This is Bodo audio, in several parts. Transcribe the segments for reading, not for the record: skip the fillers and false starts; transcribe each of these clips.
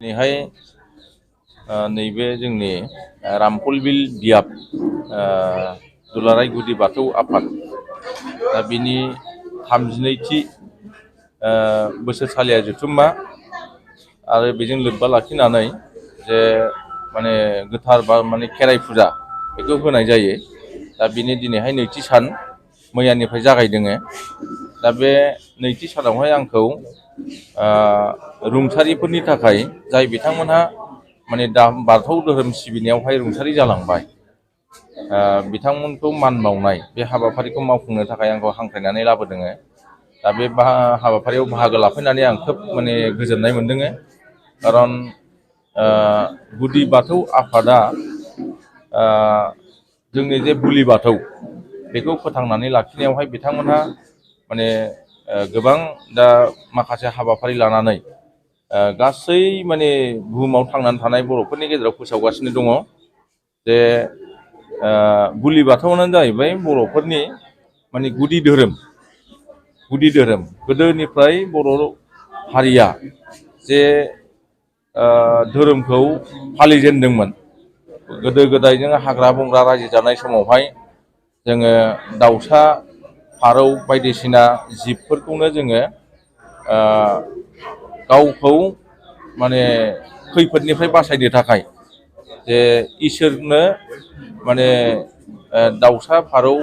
दिनैहाय नैबे जोंनि रामफलबिल बियाब दुलाराय गुदि बाथौ आफाद दा बिनि 32थि बोसोरसालिया जथुम्मा आरो बेजों लोब्बा लाखिनानै जे माने गोथार बा माने खेराइ फुजा बेखौ होनाय जायो। दा बिनि दिनैहाय नैथि सान मैयानिफ्राय जागायदों। दा बे नैथि सानावहाय आंखौ रुंसारिफोरनि थाखाय जाय बिथांमोनहा माने दा बाथौ धोरोम सिबिनायावहाय रुंसारि जालांबाय बिथांमोनखौ मान बावनाय बे हाबाफारिखौ मावफुंनो थाखाय आंखौ हांख्रायनानै लाबोदों। दा बे हाबाफारियाव बाहागो लाफैनानै आं खोब माने गोजोननाय मोनदों। खारन गुदि बाथौ आफादा जोंनि जे बुलि बाथौ बेखौ फोथांनानै लाखिनायावहाय बिथांमोनहा माने गोबां दा माखासे हाबाफारि लानानै गासै माने बुहुमाव थांनानै थानाय बर'फोरनि गेजेराव फोसावगासिनो दङ। जे बुलि बाथौआनो जाहैबाय बर'फोरनि माने गुदि धोरोम गोदोनिफ्राय बर' हारिया जे धोरोमखौ फालिजेनदोंमोन। गोदो गोदाय जों हाग्रा बंग्रा रायजो जानाय समावहाय जोङो दाउसा फारौ बायदिसिना जिबफोरखौनो जोङो गावखौ माने खैफोदनिफ्राय बासायनो थाखाय जे इसोरनो माने दाउसा फारौ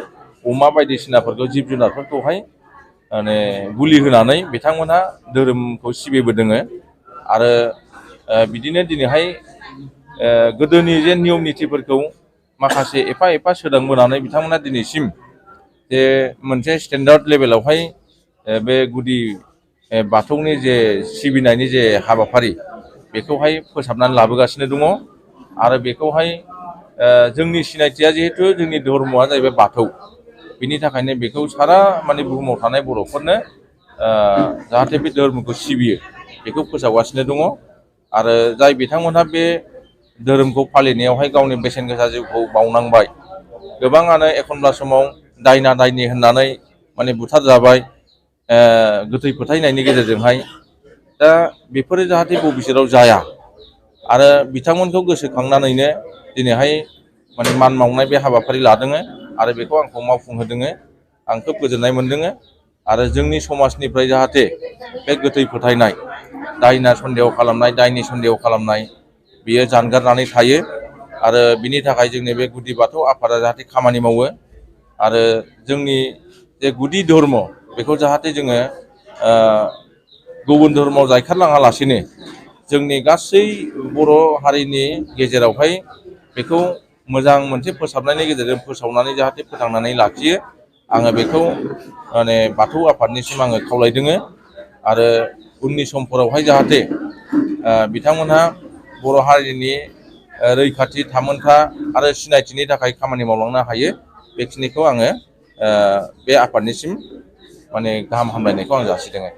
अमा बायदिसिनाफोरखौ जिब जुनारफोरखौहाय माने बुलि होनानै बिथांमोनहा धोरोमखौ सिबिबोदों। आरो बिदिनो दिनैहाय गोदोनि जे नियम नितिफोरखौ माखासे एफा एफा सोदांबोनानै बिथांमोना दिनैसिम जे मोनसे स्टेन्डार्ड लेभेलावहाय बे गुदि बाथौनि जे सिबिनायनि जे हाबाफारि बेखौहाय फोसाबनानै लाबोगासिनो दङ। आरो बेखौहाय जोंनि सिनायथिया जिहेथु जोंनि धर्मआ जाहैबाय बाथौ, बिनि थाखायनो बेखौ सारा माने बुहुमाव थानाय बर'फोरनो जाहाथे बे धोरोमखौ सिबियो बेखौ फोसावगासिनो दङ। आरो जाय बिथांमोनहा बे धोरोमखौ फालिनायावहाय गावनि बेसेन गोसा जिउखौ बावनांबाय, गोबाङानो एखनब्ला समाव दायना दायनि होननानै माने बुथारजाबाय गोथै फोथायनायनि गेजेरजोंहाय। दा बेफोरो जाहाथे भबिष्यतआव जाया आरो बिथांमोनखौ गोसोखांनानैनो दिनैहाय माने मान बावनाय बे हाबाफारि लादों आरो बेखौ आंखौ मावफुंहोदों। आं खोब गोजोननाय मोनदों। आरो जोंनि समाजनिफ्राय जाहाथे बे गोथै फोथायनाय दायना सन्देह खालामनाय दायनि सन्देह खालामनाय बियो जानगारनानै थायो। आरो बिनि थाखाय जोंनि बे गुदि बाथौ आफादा जाहाथे खामानि मावो आरो जोंनि जे गुदि धर्म बेखौ जाहाथे जोङो गुबुन धर्मआव जायखारलाङा लासेनो जोंनि गासै बर' हारिनि गेजेरावहाय बेखौ मोजां मोनसे फोसाबनायनि गेजेरजों फोसावनानै जाहाथे फोथांनानै लाखियो। आङो बेखौ माने बाथौ आफादनिसिम आङो खावलायदों। आरो उननि समफोरावहाय जाहाथे बिथांमोनहा बर' हारिनि रैखाथि थामोनथा आरो सिनायथिनि थाखाय खामानि मावलांनो हायो, बेखिनिखौ आङो बे आफादनिसिम माने गाहाम हामलायनायखौ आं जासिदों।